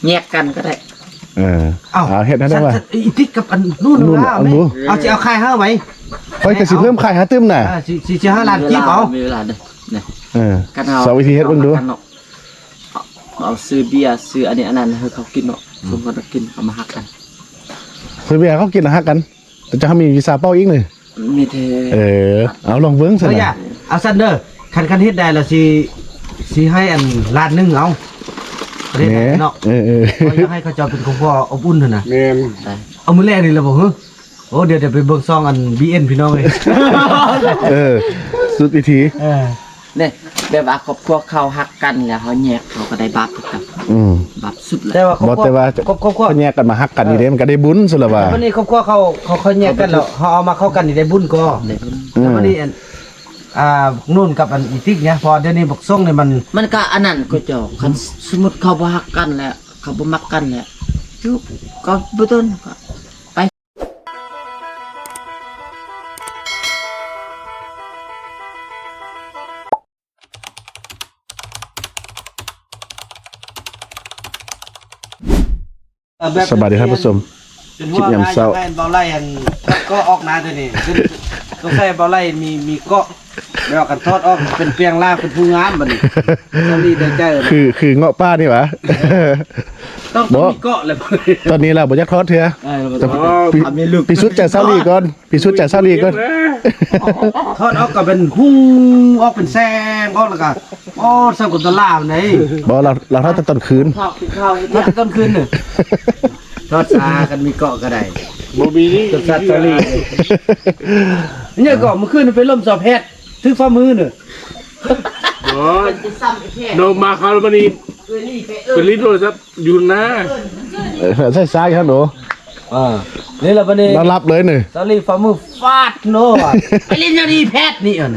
ແຍກກັນກໍໄດ້. ເອີ ເອົ້າ ເອົາເຮັດໃຫ້ໄດ້ວ່າ ອີຕິກກັບອັນນູ້ນ ເອົາຊິເອົາຂາຍໃຫ້ເຮົາໄວ້ ຂ້ອຍກໍຊິເພີ່ມຂາຍໃຫ້ຕື່ມນະ. ເອີ ຊິ ຊິໃຫ້ລ້ານກີບເອົາ ມີເວລາເດີ. ເອີ ສອງວິທີເຮັດເບິ່ງດູ. ເອົາຊື້ເບຍ ຊື້ອັນນີ້ອັນນັ້ນໃຫ້ເຂົາກິນເນາະ. ຊຸມເຂົາກິນ ເອົາມາຮັກກັນ ຊື້ເບຍເຂົາກິນ ຮັກກັນ. ແຕ່ເຈົ້າມີວິຊາເປົ່າອີກນີ້ ມີແທ້. ເອີ ເອົາລອງເບິ່ງຊັ້ນນະ. ເອົາຊັ້ນເດີ ຄັນ ຄັນເຮັດໄດ້ລະຊິ ຊິໃຫ້ອັນລ້ານໜຶ່ງເອົາ. ປະເທດໃດເນາະ. ເອີໆ ຢາກໃຫ້ເຂົາເຈົ້າເປັນຄອບຄົວອົບອຸ່ນຫັ້ນນະ. ແມ່ນ ເອົາມື້ແລກນີ້ລະບໍ່? ໂອ້ ດຽວ ດຽວໄປເບິ່ງຊ່ອງອັນ ບີເອັນ ພີ່ນ້ອງເອີຍ. ເອີ ສຸດວິທີ. ເອີ ນີ້ ແບບວ່າຄອບຄົວເຂົາຮັກກັນແລ້ວເຮົາແຍກ ເຮົາກໍໄດ້ບາບຄືກັນ. ອືມ ບາບສຸດແລ້ວ. ແຕ່ວ່າຄອບຄົວ ແຍກກັນມາຮັກກັນນີ້ເດ້ ມັນກໍໄດ້ບຸນສຸດລະວ່າ. ບັດນີ້ຄອບຄົວເຂົາ ເຂົາ ເຂົາແຍກກັນແລ້ວ ເຮົາເອົາມາເຂົ້າກັນນີ້ໄດ້ບຸນກໍ ໄດ້ບຸນ. ແລ້ວບັດນີ້ອັນ ອ່າ ນຸ່ນກັບອັນອີຕິກນີ້ ເພາະວ່າດຽວນີ້ບັກສົງນີ້ມັນ ມັນກໍອັນນັ້ນກໍເຈົ້າ ຄັນສົມມຸດເຂົາບໍ່ຮັກກັນແລ້ວ ເຂົາບໍ່ມັກກັນແລ້ວ ຢູ່ກໍບໍ່ຕົນ ສະບາຍດີທ່ານຜູ້ຊົມ ຄລິບຍາມເຊົ້າ. ເບົາໄລ່ອັນເກາະອອກນາຕົວນີ້ ສົງໄສເບົາໄລ່ມີ ມີເກາະ ແລ້ວຄັນຖອດອອກເປັນແປງລາງເປັນຜູ້ງາມບັດນີ້. ຕອນນີ້ໄດ້ໃຈ ຄື ຄືເງາະປ່ານີ້ຫວາ? ຕ້ອງ ຕ້ອງມີເກາະແລ້ວ ຕອນນີ້ລະບໍ່ຢາກຖອດເທື່ອ. ເອີ ຕ້ອງ ເອີ ພິ ພິສູດໃຈສາວຫຼີກ່ອນ ພິສູດໃຈສາວຫຼີກ່ອນ. ຖອດອອກກໍເປັນຫຸ່ງອອກເປັນແສງອອກ ແລ້ວກໍ ໂອ້ ສ່ຳກັບຕະຫຼາດໃດ໋. ບໍ່ ລາວ ລາວຖອດແຕ່ຕອນຄືນ ຖອດແຕ່ຕອນຄືນເດີ. ຖອດສາ ຄັນມີເກາະກໍໄດ້ ບໍ່ມີນີ້ ຕົວສັດຕະລີ. ນີ້ກໍມື້ຄືນໄປລົມສອບແພດ ຖືກຝ່າມືເດີ. ບໍ່ ນ້ອງມາຄາວມານີ້ ໄປຫຼິ້ນໂທລະສັບຢູ່ນາ. ເອີ ໃສ່ສາຍຫັ້ນໂອ. ເອີ ນີ້ລະບັດນີ້ ນອນຫຼັບເລີຍນີ້ ສາວລີຝ່າມືຟາດໂນ ວ່າ ໄປຫຼິ້ນຢູ່ດີແພດນີ້ ອັນ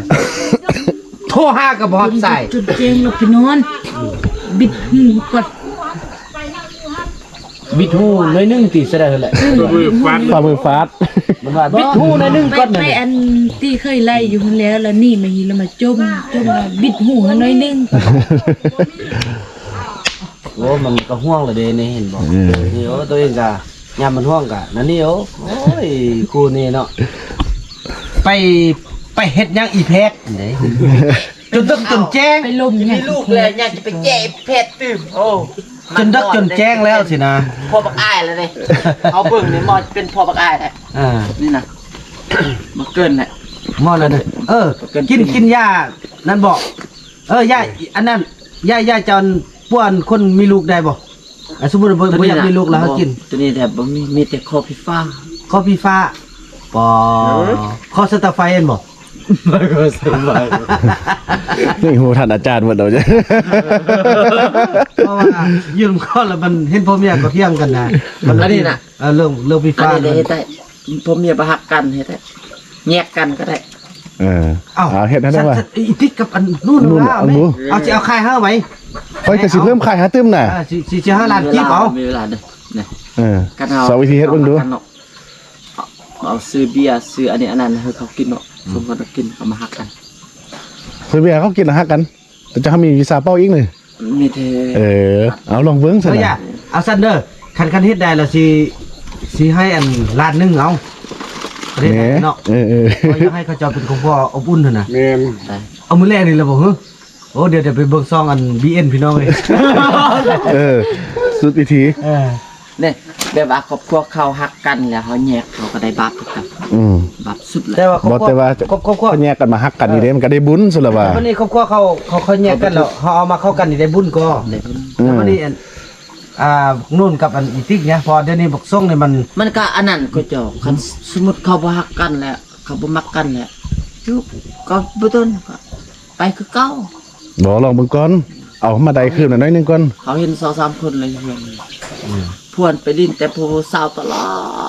ໂທຫາກໍບໍ່ຮັບສາຍ ຈົນແຈ້ງແລ້ວໄປນອນ ບິດຫູກ່ອນ ບິດຫູໜ້ອຍໜຶ່ງຕິ ສະໄດຫັ້ນແຫຼະ ຝ່າມືຟາດ ມັນວ່າບິດຫູໜ້ອຍໜຶ່ງກ່ອນ ໄປອັນທີ່ເຄີຍໄລ່ຢູ່ຫັ້ນແລ້ວ ລະໜີມາຮີລະມາຈົມ ຈົມລະບິດຫູໃຫ້ໜ້ອຍໜຶ່ງ. ໂອ້ ມັນກໍຫ່ວງລະເດນີ້ ເຫັນບໍ່? ເອີ ນີ້ ໂອ້ ຕົວເອງກະຍາມມັນຫ່ວງກະນັ້ນນີ້. ໂອ້ ໂອ້ຍ ຄູ່ນີ້ເນາະ ໄປ ໄປເຮັດຫຍັງອີແພດເດ້ ຈົນເດິກຈົນແຈ້ງ ໄປລົມຫຍັງ ມີລູກແລ້ວ ຍັງຈະໄປແຈະແພດຕື່ມ. ໂອ້ ຈົນເດິກຈົນແຈ້ງແລ້ວຊິນະ ພວກບັກອ້າຍແລ້ວເດ້. ເຮົາເບິ່ງນີ້ໝໍເປັນພວກບັກອ້າຍແທ້. ອ່າ ນີ້ນະ ບໍ່ເກີນແຫຼະ ໝໍລະເດີ. ເອີ ກິນ ກິນຢານັ້ນບໍ່? ເອີ ຢາ ອັນນັ້ນ ຢາ ຢາຈອນປ່ວນຄົນມີລູກໄດ້ບໍ່? ອ່າ ສົມມຸດວ່າບໍ່ ບໍ່ຢາກມີລູກແລ້ວເຮົາກິນ ໂຕນີ້ແບບບໍ່ມີ ມີແຕ່ຄໍພີຟ້າ ຄໍພີຟ້າ. ປໍ ຄໍສະຕາໄຟແມ່ນບໍ່? ນີ້ຮູ້ທ່ານອາຈານໝົດແລ້ວ. ເພາະວ່າຢືມເຂົາແລ້ວມັນເຫັນຜົວເມຍກໍຖຽງກັນນະ ອັນນີ້ນະ. ເອີ ເລື່ອງ ເລື່ອງພີຟ້າ ອັນນີ້ເຮັດໄດ້ ຜົວເມຍບໍ່ຮັກກັນເຮັດໄດ້ ແຍກກັນກໍໄດ້. ເອີ ເອົ້າ ເຮັດໃຫ້ໄດ້ວ່າ ອີຕິກກັບອັນນູ້ນ ເອົາຊິເອົາຂາຍໃຫ້ເຮົາໄວ້ ຂ້ອຍກໍຊິເພີ່ມຂາຍໃຫ້ຕື່ມນະ. ເອີ ຊິ ຊິໃຫ້ລ້ານກີບເອົາ ມີເວລາເດີ. ເອີ ສອງວິທີເຮັດເບິ່ງດູ. ເອົາຊື້ເບຍ ຊື້ອັນນີ້ອັນນັ້ນໃຫ້ເຂົາກິນເນາະ. ຊຸມເຂົາກິນ ເອົາມາຮັກກັນ ຊື້ເບຍເຂົາກິນ ຮັກກັນ. ແຕ່ເຈົ້າມີວິຊາເປົ່າອີກນີ້ ມີແທ້. ເອີ ເອົາລອງເບິ່ງຊັ້ນນະ. ເອົາຊັ້ນເດີ ຄັນ ຄັນເຮັດໄດ້ລະຊິ ຊິໃຫ້ອັນລ້ານໜຶ່ງເອົາ. ປະເທດໃດເນາະ. ເອີໆ ຢາກໃຫ້ເຂົາເຈົ້າເປັນຄອບຄົວອົບອຸ່ນຫັ້ນນະ. ແມ່ນ ເອົາມື້ແລກນີ້ລະບໍ່? ໂອ້ ດຽວ ດຽວໄປເບິ່ງຊ່ອງອັນ ບີເອັນ ພີ່ນ້ອງເອີຍ. ເອີ ສຸດວິທີ. ເອີ ນີ້ ແບບວ່າຄອບຄົວເຂົາຮັກກັນແລ້ວເຮົາແຍກ ເຮົາກໍໄດ້ບາບຄືກັນ. ອືມ ບາບສຸດແລ້ວ. ແຕ່ວ່າຄອບຄົວ ແຍກກັນມາຮັກກັນນີ້ເດ້ ມັນກໍໄດ້ບຸນສຸດລະວ່າ. ບັດນີ້ຄອບຄົວເຂົາ ເຂົາ ເຂົາແຍກກັນແລ້ວ ເຮົາເອົາມາເຂົ້າກັນນີ້ໄດ້ບຸນກໍ ໄດ້ບຸນ. ແລ້ວບັດນີ້ອັນ ອ່າ ນຸ່ນກັບອັນອີຕິກນີ້ ເພາະວ່າດຽວນີ້ບັກສົງນີ້ມັນ ມັນກໍອັນນັ້ນກໍເຈົ້າ ຄັນສົມມຸດເຂົາບໍ່ຮັກກັນແລ້ວ ເຂົາບໍ່ມັກກັນແລ້ວ ຢູ່ກໍບໍ່ຕົນ ໄປຄືເກົ່າ. ບໍ່ ລອງເບິ່ງກ່ອນ ເອົາມາໄດ້ຄືນໜ້ອຍໜຶ່ງກ່ອນ. ເຮົາເຫັນສອງສາມຄົນເລີຍ ອືມ ພວນໄປຫຼິ້ນແຕ່ຜູ້ສາວຕະຫຼອ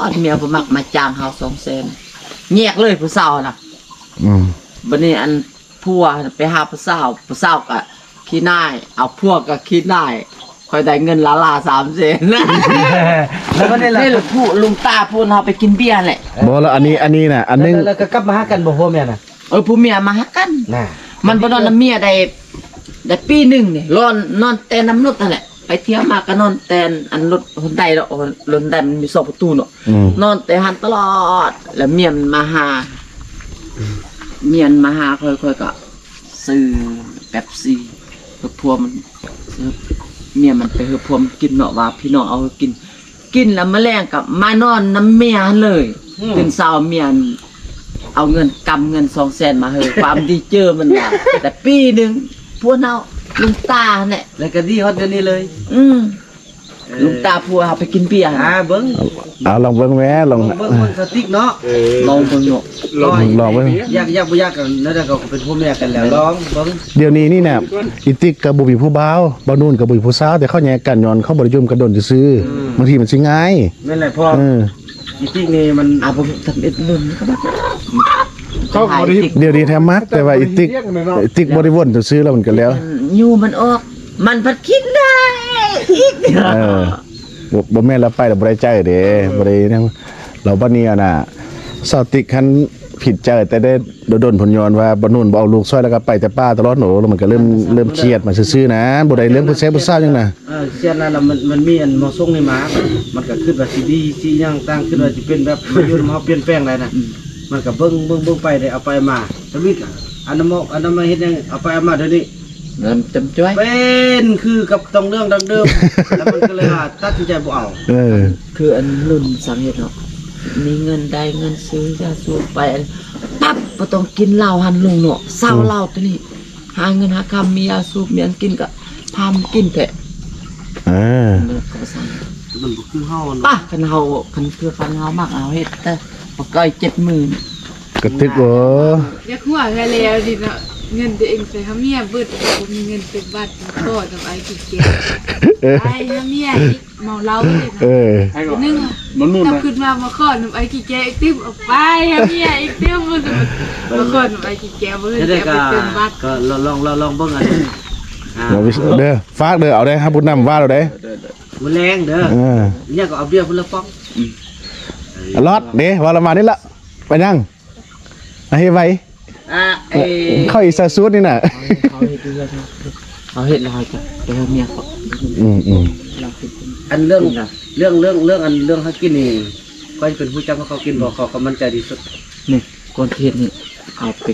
ດ ເມຍບໍ່ມັກ ມາຈ້າງເຮົາສອງແສນ ແຍກເລີຍຜູ້ສາວນະ. ອືມ ບັດນີ້ອັນ ຜົວໄປຫາຜູ້ສາວ ຜູ້ສາວກໍຂີ້ໜ້າຍ ເອົາຜົວກໍຂີ້ໜ້າຍ ຂ້ອຍໄດ້ເງິນລ້ານສາມແສນ. ແລ້ວບັດນີ້ລະ ນີ້ລະຜູ້ລຸງຕາຜູ້ເຮົາໄປກິນເບຍແຫຼະ. ບໍ່ ລະອັນນີ້ ອັນນີ້ນະ ອັນໜຶ່ງ ແລ້ວກໍກັບມາຫາກັນບໍ່ ຜົວເມຍນະ? ເອີ ຜົວເມຍມາຫາກັນນະ ມັນບໍ່ນອນນຳເມຍໄດ້ ໄດ້ປີໜຶ່ງນີ້ ລອນ ນອນແຕ່ນຳລົດຫັ້ນແຫຼະ. ໄປທ່ຽວມາກໍນອນແຕ່ອັນລົດຫົນໄດເນາະ ລົດຫົນໄດມັນມີສອງປະຕູເນາະ ອືມ ນອນແຕ່ຫັ້ນຕະຫຼອດ ແລ້ວເມຍມັນມາຫາ ເມຍມັນມາຫາຂ້ອຍ ຂ້ອຍກໍຊື້ເປັບຊີ ເພື່ອຜົວມັນ ເມຍມັນໄປໃຫ້ຜົວມັນກິນເນາະ ວ່າພີ່ນ້ອງເອົາໃຫ້ກິນ ກິນແລ້ວມື້ແລງກໍມານອນນຳເມຍຫັ້ນເລີຍ ອືມ ຕື່ນເຊົ້າເມຍເອົາເງິນກຳເງິນສອງແສນມາໃຫ້ ຄວາມດີເຈີມັນວ່າ ແຕ່ປີໜຶ່ງ ຜົວເນົ່າ ລຸງຕາຫັ້ນແຫຼະ ແລ້ວກໍດີຮອດດຽວນີ້ເລີຍ ອືມ ເອີ ລຸງຕາຜົວເຮົາໄປກິນເບຍ ອ່າ ເບິ່ງ ເອົາລອງເບິ່ງແມ້ ລອງ ເບິ່ງ ເບິ່ງ ເບິ່ງສະຕິກເນາະ ເອີ ລອງເບິ່ງເນາະ ລອງ ລອງເບິ່ງ ຢາກ ຢາກບໍ່ຢາກກໍແນວໃດກໍເປັນຜົວເມຍກັນແລ້ວ ລອງເບິ່ງ ດຽວນີ້ນີ້ນະ ອີຕິກກໍບໍ່ມີຜູ້ບ່າວ ບ່າວນູນກໍບໍ່ມີຜູ້ສາວ ແຕ່ເຂົາແຍກກັນຍ້ອນເຂົາບໍ່ໄດ້ຢູ່ນຳກັນດົນຊື່ໆ ອືມ ບາງທີມັນຊິງ່າຍ ແມ່ນແຫຼະ ເພາະ ເອີ ອີຕິກນີ້ມັນ ອ່າ ບໍ່ທັນເອັດເລື່ອງນີ້ກໍບັກ ເຂົາກໍບໍ່ໄດ້ ດຽວນີ້ແທ້ມັກ ແຕ່ວ່າອີຕິກ ອີຕິກບໍ່ໄດ້ວົນຊື່ໆ ແລ້ວມັນກໍແລ້ວ ອືມ ຢູ່ມັນອອກ ມັນພັດກິນໄດ້ອີກ ເອີ ບໍ່ ບໍ່ແມ່ນລາວໄປລາວບໍ່ໄດ້ໃຈເດ້ ເອີ ບໍ່ໄດ້ຫຍັງ ແລ້ວບັດນີ້ຫັ້ນນະ ສາວຕິກຫັ້ນຜິດໃຈແຕ່ໄດ້ດົນໆ ພຸ້ນ ຍ້ອນວ່າບ່າວນູນບໍ່ເອົາລູກຊ່ອຍ ແລ້ວກໍໄປແຕ່ປ່າຕະຫຼອດ ໂອ້ ແລ້ວມັນກໍເລີ່ມ ເລີ່ມຄຽດມາຊື່ໆ ນະ ບໍ່ໄດ້ເລື່ອງຜູ້ແຊບຜູ້ສາວຫຍັງນະ ເອີ ເຊັ່ນນັ້ນລະ ມັນ ມັນມີອັນໝໍຊົງນີ້ມາ ມັນກໍຄິດວ່າຊິດີຊິຫຍັງ ຕ່າງ ອືມ ຄິດວ່າຊິເປັນແບບມາຢູ່ນຳເຮົາປ່ຽນແປງໄດ້ນະ ອືມ ມັນກໍເບິ່ງ ເບິ່ງ ເບິ່ງໄປໄດ້ ເອົາໄປເອົາມາ ທຳອິດ ອັນນັ້ນໝໍ ອັນນັ້ນມາເຮັດຫຍັງ ເອົາໄປເອົາມາ ດຽວນີ້ ເງິນເຕັມຈ້ວຍ ເປັນຄືກັບຕ້ອງເລື່ອງດັ່ງເດີມ ແລ້ວມັນກໍເລີຍວ່າຕັດສິນໃຈບໍ່ເອົາ ເອີ ຄືອັນລຸນສັງເຫດເນາະ ມີເງິນໄດ້ເງິນຊື້ຢາສູບໄປ ປັບ ບໍ່ຕ້ອງກິນເຫຼົ້າຫັ້ນລຸງເນາະ ເຊົາເຫຼົ້າໂຕນີ້ ຫາເງິນຫາຄຳ ມີຢາສູບ ມີອັນກິນກໍພາມາກິນແທ້ ເອີ ມັນບໍ່ຄືເຮົາເນາະ ປະ ຄັນເຮົາ ຄັນຄືຄັນເຮົາມັກເຮົາເຮັດ ແຕ່ບໍ່ເກີນເຈັດໝື່ນ ກະຕຶກບໍ່ ຢາກຫົວແທ້ແລ້ວນີ້ເນາະ ເງິນຕົວເອງໃສ່ຫາເມຍເບິດ ບໍ່ມີເງິນເຕັມບັດ ຂໍນຳອ້າຍກິນແກງ ເອີ ໄປຫາເມຍອີກ ເມົາເຫຼົ້າເດ້ ເອີ ໜຶ່ງ ມັນໜຸ່ນນະ ກັບຂຶ້ນມາ ມາຂໍນຳອ້າຍກິນແກງອີກຕື່ມ ເອົາໄປຫາເມຍອີກຕື່ມ ມາຂໍນຳອ້າຍກິນແກງ ບໍ່ເຫັນແກງໄປເຕັມບັດ ກໍລອງ ລອງ ລອງເບິ່ງອັນ ອ່າ ເດີ ຝາກເດີ ເອົາເດີ ຫາຜູ້ນຳວ່າເອົາເດີ ມື້ແລງເດີ ເອີ ຍັງກໍເອົາເບຍພຸ້ນລະປ໋ອງ ອືມ ລອດເດ້ ວ່າລະມານີ້ລະ ໄປຍັງ ອາເຮັດໄວ ອ່າ ເອີ ເຂົາອີກສາວສູດນີ້ນະ ເຂົາເຮັດ ເຂົາເຮັດແລ້ວເຂົາຈະໄປເຮັດເມຍເຂົາ ອືມໆ ອັນເລື່ອງ ເລື່ອງ ເລື່ອງ ເລື່ອງ ອັນເລື່ອງເຮົາກິນນີ້ ຂ້ອຍເປັນຮູ້ຈັກວ່າເຂົາກິນບໍ່ ເຂົາກໍໝັ້ນໃຈທີ່ສຸດ ນີ້ ກ່ອນຊິເຮັດນີ້ ເອົາໄປ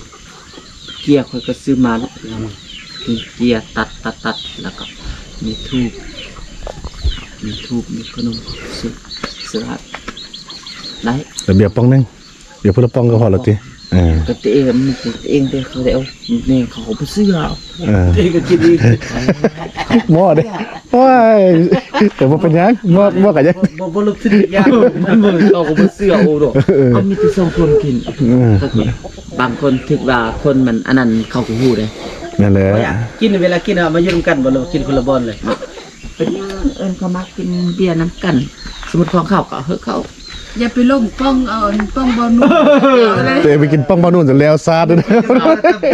ເກຍ ຂ້ອຍກໍຊື້ມາເນາະ ອືມ ເກຍ ຕັດ ຕັດ ຕັດ ແລ້ວກໍມີທູບ ມີທູບ ມີຂະໜົມ ຊື້ ຊື້ໄດ້ ລະບຽບປ໋ອງໜຶ່ງ ດຽວພຸ້ນລະປ໋ອງກໍພໍລະຕິ ເອີ ກໍຕົວເອງ ຕົວເອງເດ້ ເຂົາໄດ້ເອົາ ແມ່ເຂົາບໍ່ເຊື່ອ ເອີ ຕົວເອງກໍກິນອີກ ໝໍເດ້ ໂອ້ຍ ແຕ່ບໍ່ເປັນຫຍັງ ໝໍ ໝໍກໍຍັງ ບໍ່ ບໍ່ລົບສິດຢາ ມັນເບິ່ງເຂົາກໍບໍ່ເຊື່ອໂອດອກ ເອີ ເອົາມີແຕ່ສອງຄົນກິນ ເອີ ບາງຄົນຖືກວ່າຄົນມັນອັນນັ້ນເຂົາກໍຮູ້ເດ້ ນັ້ນແຫຼະ ກິນເວລາກິນເອົາມາຢູ່ນຳກັນບໍ່ ຫຼືວ່າກິນຄົນລະບ່ອນເລີຍ? ເປັນຫຍັງເອີ້ນເຂົາມາກິນເບຍນຳກັນ ສົມມຸດຂອງເຂົາກໍເຮີ້ເຂົາ ຢ່າໄປຫຼົງປ່ອງເອົາປ່ອງບ່າວນູນ ເອີ ໄປກິນປ່ອງບ່າວນູນຈົນແລ້ວຊາດເດ້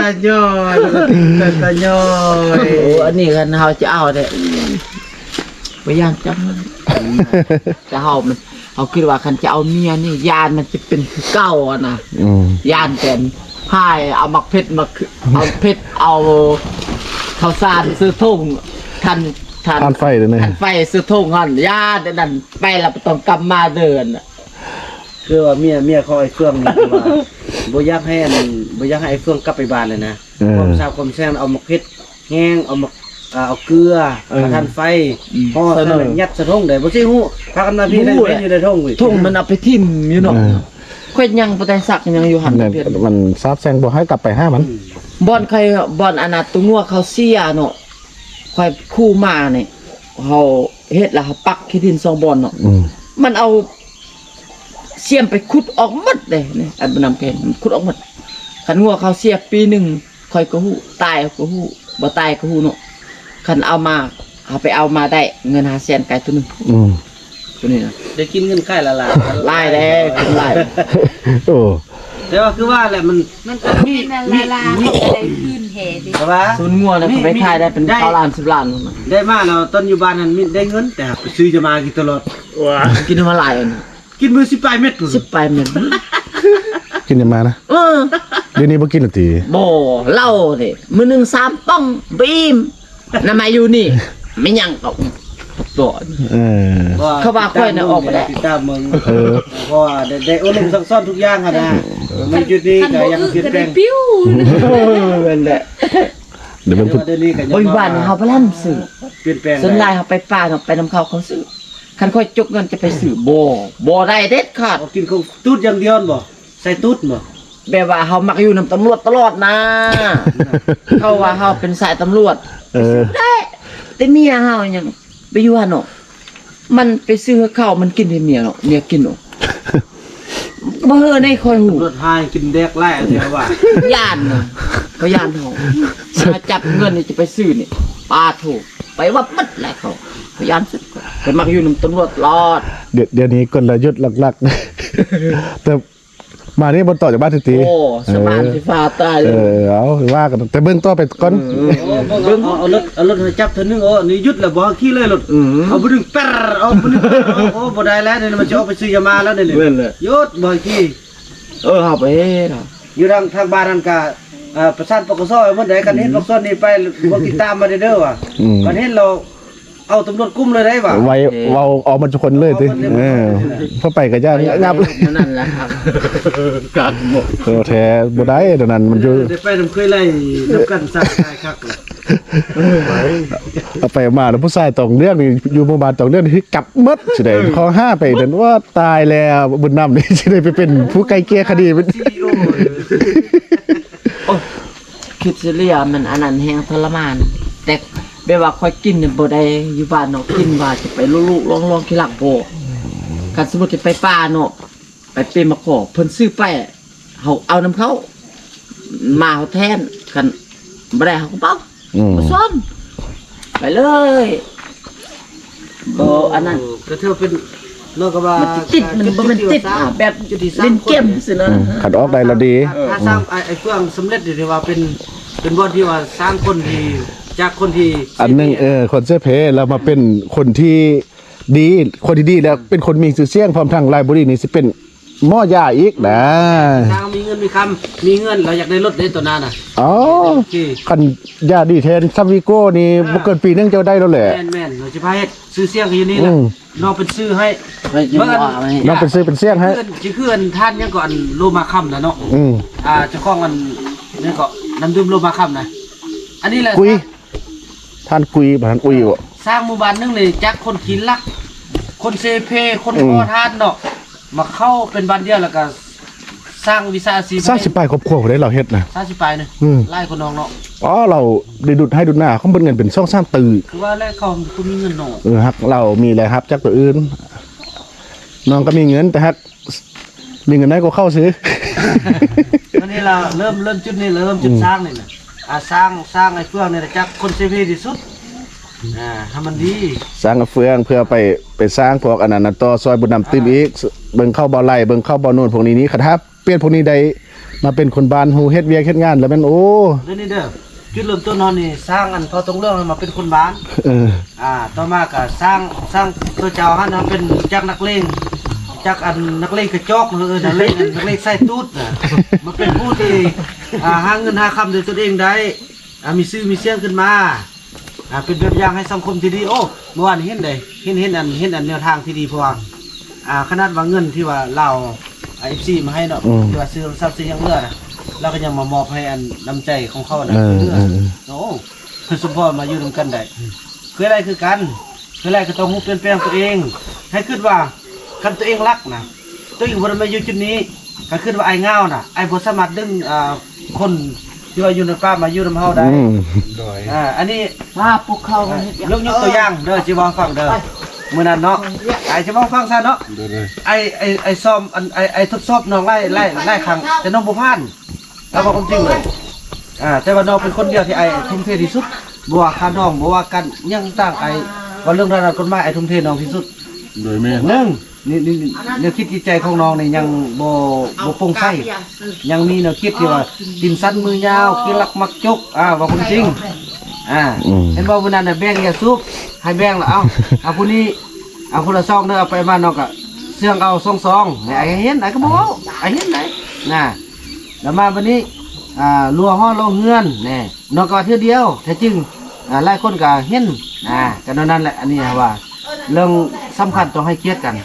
ຕາຍ້ອຍ ຕາຍ້ອຍ ໂອ້ ອັນນີ້ຄັນເຮົາຈະເອົາເດ້ ບໍ່ຢ້ານຈັກ ແຕ່ເຮົາມັນ ເຮົາຄິດວ່າຄັນຈະເອົາເມຍນີ້ ຢ້ານມັນຈະເປັນຄືເກົ່າຫັ້ນນະ ອືມ ຢ້ານແຕ່ ພາຍເອົາໝາກເຜັດ ໝາກ ເອົາເຜັດ ເອົາເຂົ້າສານໃສ່ຖົງ ຖ່ານ ຖ່ານ ຖ່ານໄຟເດ້ ຖ່ານໄຟໃສ່ຖົງຫັ້ນ ຢ້ານແຕ່ນັ້ນ ໄປແລ້ວບໍ່ຕ້ອງກັບມາເດີ ຄືວ່າເມຍ ເມຍຂອງອ້າຍເຟືອງນີ້ ຄືວ່າບໍ່ຢາກໃຫ້ອັນ ບໍ່ຢາກໃຫ້ອ້າຍເຟືອງກັບໄປບ້ານເລີຍນະ ເອີ ຄວາມສາບຄວາມແຊ່ງ ເອົາໝາກເຜັດ ແຮງ ເອົາໝາກ ເອົາເກືອ ເອີ ເອົາຖ່ານໄຟ ອືມ ຫໍ່ໃສ່ ໃສ່ຖົງ ຍັດໃສ່ຖົງໄດ້ ບໍ່ຊິຮູ້ ພາກັນມາພີ້ ບໍ່ຮູ້ແຫຼະ ຢູ່ໃນຖົງ ຖົງມັນເອົາໄປຖິ້ມຢູ່ເນາະ ເອີ ຂ້ອຍຍັງບໍ່ໄດ້ຊັກ ຍັງຢູ່ຫັ້ນ ແມ່ນ ເປັນ ມັນສາບແຊ່ງ ບໍ່ໃຫ້ກັບໄປຫາມັນ ອືມ ບ່ອນຂ້ອຍ ບ່ອນອັນນ່າ ຕົວງົວເຂົາເສຍເນາະ ຂ້ອຍຄູ່ມານີ້ ເຮົາເຮັດແລ້ວເຮົາປັກຂີ້ດິນສອງບ່ອນເນາະ ອືມ ມັນເອົາຊຽມໄປຂຸດອອກໝົດເດ້ ນີ້ ອັນນຳແພງ ມັນຂຸດອອກໝົດ ຄັນງົວເຂົາເສຍປີໜຶ່ງ ຂ້ອຍກໍຮູ້ ຕາຍກໍຮູ້ ບໍ່ຕາຍກໍຮູ້ເນາະ ຄັນເອົາມາ ເຮົາໄປເອົາມາໄດ້ເງິນຫ້າແສນກາຍໂຕໜຶ່ງ ອືມ ໂຕນີ້ນະ ໄດ້ກິນເງິນຂາຍລະລາຍ ຫຼາຍເດ້ ກິນຫຼາຍ ໂອ້ ແຕ່ວ່າຄືວ່າແຫຼະ ມັນ ມັນກໍມີ ມີ ມີ ໄດ້ຄືນແທ້ເດ້ ແຕ່ວ່າ ສູນງົວນະ ມີ ເຂົາໄປຂາຍໄດ້ເປັນ ມີ ເກົ້າລ້ານ ສິບລ້ານພຸ້ນນະ ໄດ້ມາແລ້ວຕອນຢູ່ບ້ານຫັ້ນມີໄດ້ເງິນ ແຕ່ໄປຊື້ຢາມາກິນຕະຫຼອດ ກິນມາຫຼາຍອັນ ກິນມື້ສິບປາຍເມັດພຸ້ນ ສິບປາຍເມັດ ກິນຢາມານະ ເອີ ດຽວນີ້ບໍ່ກິນແລ້ວຕິ ບໍ່ ເຫຼົ້ານີ້ ມື້ໜຶ່ງສາມປ່ອງ ບໍ່ອີ່ມ ນຳມາຢູ່ນີ້ ແມ່ນຫຍັງກໍ ສອນ ເອີ ເຂົາວ່າຂ້ອຍນະອອກບໍ່ໄດ້ ຕິດຕາມເບິ່ງ ເອີ ເພາະວ່າໄດ້ ໄດ້ອົບຮົມສັ່ງສອນທຸກຢ່າງຫັ້ນນະ ມາຈຸດນີ້ກໍຢາກປ່ຽນແປງ ຄັນບໍ່ອຶກກໍໄດ້ປິວ ແມ່ນແຫຼະ ດຽວເບິ່ງ ດຽວນີ້ກໍຍັງ ໂອ້ຍ ບ້ານເຮົາບໍ່ລຳຊື້ ປ່ຽນແປງ ສ່ວນຫຼາຍເຮົາໄປປ່າເນາະ ໄປນຳເຂົາ ເຂົາຊື້ ຄັນຂ້ອຍຈົກເງິນຈະໄປຊື້ ບໍ່ ບໍ່ໄດ້ເດັດຂາດ ເອົາກິນຂອງຕູດຢ່າງດຽວແມ່ນບໍ່? ໃສ່ຕູດບໍ່? ແບບວ່າເຮົາມັກຢູ່ນຳຕຳຫຼວດຕະຫຼອດນາ ເຂົາວ່າເຮົາເປັນສາຍຕຳຫຼວດ ເອີ ໄດ້ ແຕ່ເມຍເຮົາຍັງໄປຢູ່ຫັ້ນເນາະ ມັນໄປຊື້ໃຫ້ເຂົາ ມັນກິນໃຫ້ເມຍເນາະ ເມຍກິນເນາະ ບໍ່ເຮີໃນຂ້ອຍຮູ້ ຕຳຫຼວດຮ້າຍກິນແດກຫຼາຍແທ້ວ່າ ຢ້ານນະ ເຂົາຢ້ານເຮົາ ມາຈັບເງິນນີ້ຈະໄປຊື້ນີ້ ປາໂທ້ ໄປວ່າໝົດແຫຼະເຂົາ ເຂົາຢ້ານສຸດ ຂ້ອຍມັກຢູ່ນຳຕຳຫຼວດຕະຫຼອດ ດຽວ ດຽວນີ້ກົນລະຍຸດຫຼັກໆ ແຕ່ ມານີ້ບໍ່ຕໍ່ຈາກບ້ານຕິ ໂອ້ ສະບາຍ ເອີ ຊິຟ້າຕາຍເລີຍ ເອີ ເອົາ ວ່າກັນ ແຕ່ເບິ່ງຕໍ່ໄປກ່ອນ ເອີ ເບິ່ງ ເອົາ ເອົາລົດ ເອົາລົດໃຫ້ຈັບເທື່ອໜຶ່ງ ໂອ້ ນີ້ຢຸດແລ້ວບໍ່? ຂີ່ເລີຍລົດ ອືມ ເອົາບໍ່ດຶງ ແປຣ ເອົາບໍ່ດຶງ ເອົາ ໂອ້ ບໍ່ໄດ້ແລ້ວ ນີ້ມັນຊິອອກໄປຊື້ຢາມາແລ້ວນີ້ ແມ່ນແຫຼະ ຢຸດ ບໍ່ໃຫ້ຂີ່ ເອີ ເຮົາໄປເຮັດ ຢູ່ທາງ ທາງບ້ານນັ້ນກະ ເອີ ປະສານ ປກສ ໃຫ້ໝົດໃດ ຄັນເຫັນ ອືມ ພວກສ່ວນນີ້ໄປ ບໍ່ຕິດຕາມມາເດີວ່າ ອືມ ຄັນເຫັນແລ້ວ ເອົາຕຳຫຼວດກຸມເລີຍໄດ້ຫວາ ໄວ້ ເອີ ເວົ້າອອກໝົດທຸກຄົນເລີຍຕິ ເອີ ເອີ ເພາະໄປກໍຢ້ານ ເອີ ຍັບ ນັ້ນແຫຼະ ຄັກໝົດ ໂຕແທ້ບໍ່ໄດ້ ຕອນນັ້ນມັນຢູ່ ເອີ ໄດ້ໄປນຳເຄີຍໄລ່ນຳກັນ ສັກຫຼາຍຄັກ ເອົາໄປມາແລ້ວ ຜູ້ຊາຍຕອງເລື່ອງນີ້ ຢູ່ໝູ່ບ້ານຕອງເລື່ອງນີ້ ຄືກັບໝົດຊິໄດ້ ເອີ ຂໍຫາໄປເດີນ ວ່າຕາຍແລ້ວ ບຸນນຳນີ້ຊິໄດ້ໄປເປັນຜູ້ໄກ່ເກ່ຍຄະດີ ເປັນ ໂອ້ ຄິດຊິເລຍ ມັນອັນນັ້ນແຮງທໍລະມານ ແຕ່ແບບວ່າຂ້ອຍກິນນີ້ບໍ່ໄດ້ ຢູ່ບ້ານເນາະ ກິນວ່າຈະໄປລຸໆລ່ອງໆຂີ້ລັກບໍ່ ຄັນສົມມຸດຈະໄປປ່າເນາະ ໄປເປັນມາຂໍ ເພິ່ນຊື້ໄປ ເຮົາເອົານຳເຂົາ ມາເຮົາແທນ ຄັນບໍ່ໄດ້ເຮົາກໍເປົ່າ ອືມ ບໍ່ສອນ ໄປເລີຍ ບໍ່ອັນນັ້ນ ກໍຖືວ່າເປັນ ເນາະ ກໍວ່າມັນຕິດ ມັນບໍ່ແມ່ນຕິດ ຈຸດທີ່ວ່າ ອ່າ ແບບ ຈຸດທີ່ສ້າງ ຫຼິ້ນເກມ ຄົນ ຊື່ນະ ອືມ ຄັນອອກໄດ້ແລ້ວດີ ຖ້າ ອືມ ສ້າງ ໄອ້ ໄອ້ເຟື່ອງສຳເລັດນີ້ ຖືວ່າເປັນ ເປັນບ່ອນທີ່ວ່າສ້າງຄົນທີ່ ຈາກຄົນທີ່ ອັນໜຶ່ງ ເອີ ຄົນເສເພ ແລ້ວມາເປັນຄົນທີ່ດີ ຄົນທີ່ດີ ແລ້ວເປັນຄົນມີຊື່ສຽງ ພ້ອມທັງລາຍບຸລີນີ້ຊິເປັນ ໝໍຢາອີກນະ ນາງມີເງິນມີຄຳ ມີເຮືອນ ລາວຢາກໄດ້ລົດເດ້ຕົວນັ້ນນະ ອໍ ໂອເຄ ຄັນຢາດີແທ້ນ ຊຳວີໂກ້ນີ້ ອ່າ ບໍ່ເກີນປີໜຶ່ງເຈົ້າໄດ້ແລ້ວແຫຼະ ແມ່ນໆ ເຮົາຊິພາເຮັດຊື່ສຽງຢູ່ນີ້ແຫຼະ ອືມ ນ້ອງເປັນຊື່ໃຫ້ ເບິ່ງ ນ້ອງເປັນຊື່ເປັນສຽງໃຫ້ ຄື ຄືອັນທ່ານຫຍັງກໍ ອັນໂລມາຄຳນະເນາະ ອືມ ອ່າ ເຈົ້າຂອງອັນ ຫຍັງກໍ ນ້ຳດື່ມໂລມາຄຳນະ ອັນນີ້ແຫຼະ ກຸຍ ທ່ານກຸຍ ທ່ານອຸຍບໍ ສ້າງໝູ່ບ້ານໜຶ່ງນີ້ ຈາກຄົນຂີ້ລັກ ຄົນເສເພ ຄົນ ອືມ ຂໍທານເນາະ ມາເຂົ້າເປັນບ້ານດຽວ ແລ້ວກໍສ້າງວິຊາອາຊີບ ຊາວສິບປາຍຄອບຄົວຜູ້ໃດລາວເຮັດນະ ຊາວສິບປາຍນະ ອືມ ຫຼາຍກວ່ານ້ອງເນາະ ອໍ ລາວໄດ້ດຸດໄຮ່ດຸດນາ ເຂົາເບິດເງິນເປັນສອງສາມຕື້ ຄືວ່າແລ້ວເຂົາບໍ່ມີເງິນເນາະ ເອີ ຫາກລາວມີລາຍຮັບຈາກຕົວອື່ນ ນ້ອງກໍມີເງິນ ແຕ່ຫາກ ມີເງິນໄດ້ກໍເຂົ້າຊື້ ອັນນີ້ລະ ເລີ່ມ ເລີ່ມຈຸດນີ້ ເລີ່ມຈຸດ ອືມ ສ້າງນີ້ນະ ອ່າ ສ້າງ ສ້າງໄອ້ເຟືອງນີ້ລະ ຈາກຄົນເສເພທີ່ສຸດ ອ່າ ໃຫ້ມັນດີ ສ້າງໄອ້ເຟືອງເພື່ອໄປ ໄປສ້າງພວກອັນນັ້ນນະ ຕໍ່ຊ່ອຍບຸນນຳຕື່ມອີກ ອ່າ ເບິ່ງເຂົ້າບໍ່ໄຫຼ ເບິ່ງເຂົ້າບໍ່ໂນ່ນພວກນີ້ນີ້ ຄັນຖ້າປ່ຽນພວກນີ້ໄດ້ມາເປັນຄົນບ້ານ ຮູ້ເຮັດວຽກເຮັດງານ ແລ້ວແມ່ນ ໂອ້ ເດີນີ້ເດີ ຈຸດເລີ່ມຕົ້ນເຮົານີ້ສ້າງອັນພໍ່ຕົງເລື່ອງໃຫ້ມາເປັນຄົນບ້ານ ເອີ ອ່າ ຕໍ່ມາກໍສ້າງ ສ້າງຕົວເຈົ້າຫັ້ນເຮົາເປັນຈາກນັກເລງ ຈາກອັນນັກເລງກະຈອກ ເອີ ນັກເລງ ນັກເລງໃສ່ຕູດນະ ມາເປັນຜູ້ທີ່ ອ່າ ຫາເງິນຫາຄຳດ້ວຍຕົນເອງໄດ້ ອ່າ ມີຊື່ມີສຽງຂຶ້ນມາ ອ່າ ເປັນແບບຢ່າງໃຫ້ສັງຄົມທີ່ດີ ໂອ້ ເມື່ອວານເຫັນເດ້ ເຫັນ ເຫັນອັນ ເຫັນອັນແນວທາງທີ່ດີ ເພາະວ່າ ອ່າ ຂະໜາດວ່າເງິນທີ່ວ່າລາວ ເອັຟຊີມາໃຫ້ເນາະ ອືມ ທີ່ວ່າຊື້ໂທລະສັບຊື້ຫຍັງເຫຼືອນະ ລາວກໍຍັງມາມອບໃຫ້ອັນນ້ຳໃຈຂອງເຂົານະ ເອີ ເຫຼືອ ເອີ ໂອ້ ສົມພໍມາຢູ່ນຳກັນໄດ້ ເຄີຍໄດ້ຄືກັນ ເຄີຍໄດ້ກໍຕ້ອງຮູ້ປ່ຽນແປງຕົວເອງ ໃຫ້ຄິດວ່າຄັນຕົວເອງລັກນະ ຕົວເອງບໍ່ໄດ້ມາຢູ່ຈຸດນີ້ ກໍຄິດວ່າອ້າຍເຫງົານະ ອ້າຍບໍ່ສາມາດດຶງ ອ່າ ຄົນທີ່ວ່າຢູ່ໃນປ່າມາຢູ່ນຳເຮົາໄດ້ ອືມ ໂດຍ ອ່າ ອັນນີ້ ວ່າພວກເຂົາ ອ່າ ເຮັດຫຍັງ ຍົກ ຍົກຕົວຢ່າງເດີ ຊິເວົ້າໃຫ້ຟັງເດີ ມື້ນັ້ນເນາະ ອ້າຍຊິເວົ້າໃຫ້ຟັງຊະເນາະ ໂດຍ ໂດຍ ອ້າຍ ອ້າຍ ອ້າຍຊອມ ອັນ ອ້າຍ ອ້າຍທົດສອບນ້ອງຫຼາຍ ຫຼາຍ ຫຼາຍຄັ້ງ ແຕ່ນ້ອງບໍ່ຜ່ານ ເອົາເວົ້າຄວາມຈິງເລີຍ ອ່າ ແຕ່ວ່ານ້ອງເປັນຄົນດຽວທີ່ອ້າຍທຸ່ມເທທີ່ສຸດ ບໍ່ວ່າຄ່າດອງ ບໍ່ວ່າການຫຍັງຕ່າງ ອ້າຍເວົ້າເລື່ອງທາງດ້ານກົດໝາຍ ອ້າຍທຸ່ມເທນ້ອງທີ່ສຸດ ໂດຍ ແມ່ນ ໜຶ່ງ ນີ້ ນີ້ ນີ້ ແນວຄິດຈິດໃຈຂອງນ້ອງນີ້ຍັງບໍ່ ບໍ່ໂປ່ງໃສ ຍັງມີແນວຄິດທີ່ວ່າຕີນສັ້ນມືຍາວ ຂີ້ລັກມັກຈົກ ອ່າ ເວົ້າຄວາມຈິງ ອ່າ ອືມ ເຫັນບໍ່ ມື້ນັ້ນນະແບ່ງຢາສູບ ໃຫ້ແບ່ງລະ ເອົາ ເອົາຜູ້ນີ້ ເອົາຄົນລະຊອງເດີ ເອົາໄປມານ້ອງກະເຊື່ອງເອົາສອງຊອງ ໃຫ້ເຫັນ ອ້າຍກໍບໍ່ເວົ້າ ອ້າຍເຫັນໄດ໋ ນະ ລະມາບັດນີ້ ອ່າ ລົວຫໍ່ລົວເຮືອນ ແນ່ ນ້ອງກໍວ່າເທື່ອດຽວ ແທ້ຈິງ ອ່າ ຫຼາຍຄົນກໍເຫັນ ອ່າ ກໍແນວນັ້ນແຫຼະ. ອັນນີ້ວ່າເລື່ອງສຳຄັນຕ້ອງໃຫ້ກຽດກັນ